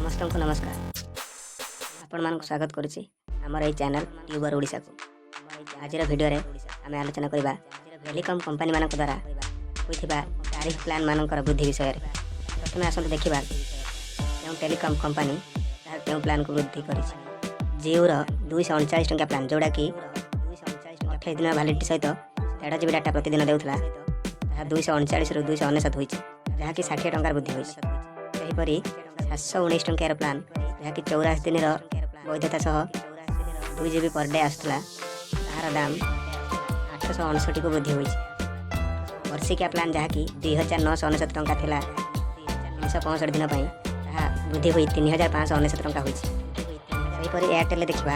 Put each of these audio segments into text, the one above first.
ସମସ୍ତଙ୍କୁ ନମସ୍କାର। ଆପଣମାନଙ୍କୁ ସ୍ୱାଗତ କରୁଛି ଆମର ଏହି ଚ୍ୟାନେଲ୍ ଟ୍ୟୁବର ଓଡ଼ିଶାକୁ। ଆଜିର ଭିଡ଼ିଓରେ ଆମେ ଆଲୋଚନା କରିବା ଟେଲିକମ୍ କମ୍ପାନୀମାନଙ୍କ ଦ୍ୱାରା ହୋଇଥିବା ଟାରିଫ୍ ପ୍ଲାନ୍ ମାନଙ୍କର ବୃଦ୍ଧି ବିଷୟରେ। ପ୍ରଥମେ ଆସନ୍ତୁ ଦେଖିବା କେଉଁ ଟେଲିକମ୍ କମ୍ପାନୀ ତାହାର କେଉଁ ପ୍ଲାନ୍କୁ ବୃଦ୍ଧି କରିଛି। ଜିଓର 239 ଟଙ୍କା ପ୍ଲାନ୍, ଯେଉଁଟାକି 28 ଦିନ ଭାଲିଡ଼ିଟି ସହିତ 1.5 ଜିବି ଡାଟା ପ୍ରତିଦିନ ଦେଉଥିଲା, ତାହା 239ରୁ 299 ହୋଇଛି, ଯାହାକି 60 ଟଙ୍କାର ବୃଦ୍ଧି ହୋଇଛି। ସେହିପରି 719 ଟଙ୍କିଆର ପ୍ଲାନ୍, ଯାହାକି 84 ଦିନର ବୈଧତା ସହ 2 ଜିବି ପର୍ ଡେ ଆସୁଥିଲା, ତାହାର ଦାମ 859କୁ ବୃଦ୍ଧି ହୋଇଛି। ବର୍ଷିକିଆ ପ୍ଲାନ୍, ଯାହାକି 2999 ଟଙ୍କା ଥିଲା 365 ଦିନ ପାଇଁ, ତାହା ବୃଦ୍ଧି ହୋଇ 3599 ଟଙ୍କା ହୋଇଛି। ସେହିପରି ଏୟାରଟେଲ୍ରେ ଦେଖିବା,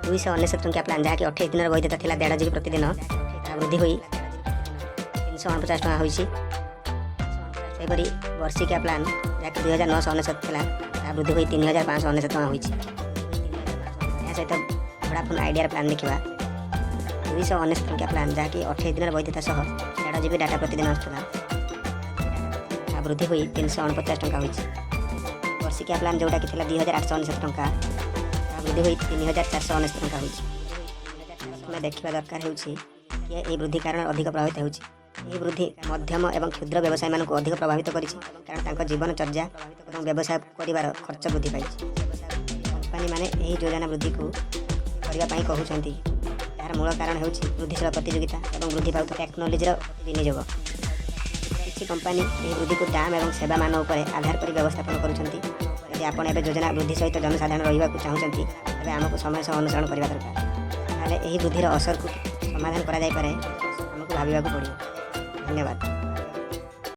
299 ଟଙ୍କିଆ ପ୍ଲାନ୍, ଯାହାକି 28 ଦିନର ବୈଧତା ଥିଲା, 1.5 ଜିବି ପ୍ରତିଦିନ, ତାହା ବୃଦ୍ଧି ହୋଇ 349 ଟଙ୍କା ହୋଇଛି। ସେହିପରି ବର୍ଷିକିଆ ପ୍ଲାନ୍, ଯାହାକି 2999 ଥିଲା, ତାହା ବୃଦ୍ଧି ହୋଇ 3599 ଟଙ୍କା ହୋଇଛି। ଏହା ସହିତ ଭୋଡ଼ାଫୋନ୍ ଆଇଡ଼ିଆର ପ୍ଲାନ୍ ଦେଖିବା। 299 ଟଙ୍କିଆ ପ୍ଲାନ୍, ଯାହାକି 28 ଦିନର ବୈଧତା ସହ 1.5 ଜିବି ଡାଟା ପ୍ରତିଦିନ ଆସୁଥିଲା, ତାହା ବୃଦ୍ଧି ହୋଇ 349 ଟଙ୍କା ହୋଇଛି। ବର୍ଷିକିଆ ପ୍ଲାନ୍, ଯେଉଁଟାକି ଥିଲା 2899 ଟଙ୍କା, ତାହା ବୃଦ୍ଧି ହୋଇ 3499 ଟଙ୍କା ହୋଇଛି। ପ୍ରଥମେ ଦେଖିବା ଦରକାର ହେଉଛି କିଏ ଏହି ବୃଦ୍ଧି କାରଣରେ ଅଧିକ ପ୍ରଭାବିତ ହେଉଛି। ଏହି ବୃଦ୍ଧି ମଧ୍ୟମ ଏବଂ କ୍ଷୁଦ୍ର ବ୍ୟବସାୟୀମାନଙ୍କୁ ଅଧିକ ପ୍ରଭାବିତ କରିଛି, କାରଣ ତାଙ୍କ ଜୀବନଚର୍ଯ୍ୟା ଏବଂ ବ୍ୟବସାୟ କରିବାର ଖର୍ଚ୍ଚ ବୃଦ୍ଧି ପାଇଛି। କମ୍ପାନୀମାନେ ଏହି ଯୋଜନା ବୃଦ୍ଧିକୁ କରିବା ପାଇଁ କହୁଛନ୍ତି। ଏହାର ମୂଳ କାରଣ ହେଉଛି ବୃଦ୍ଧିଶୀଳ ପ୍ରତିଯୋଗିତା ଏବଂ ବୃଦ୍ଧି ପାଉଥିବା ଟେକ୍ନୋଲୋଜିର ବିନିଯୋଗ। କିଛି କମ୍ପାନୀ ଏହି ବୃଦ୍ଧିକୁ ଦାମ ଏବଂ ସେବା ମାନ ଉପରେ ଆଧାର କରି ବ୍ୟବସ୍ଥାପନ କରୁଛନ୍ତି। ଯଦି ଆପଣ ଏବେ ଯୋଜନା ବୃଦ୍ଧି ସହିତ ଜନସାଧାରଣ ରହିବାକୁ ଚାହୁଁଛନ୍ତି, ତେବେ ଆମକୁ ସମୟ ସହ ଅନୁସରଣ କରିବା ଦରକାର। ତାହେଲେ ଏହି ବୃଦ୍ଧିର ଅସରକୁ ସମାଧାନ କରାଯାଇପାରେ, ଆମକୁ ଭାବିବାକୁ ପଡ଼ିବ। ଧନ୍ୟବାଦ।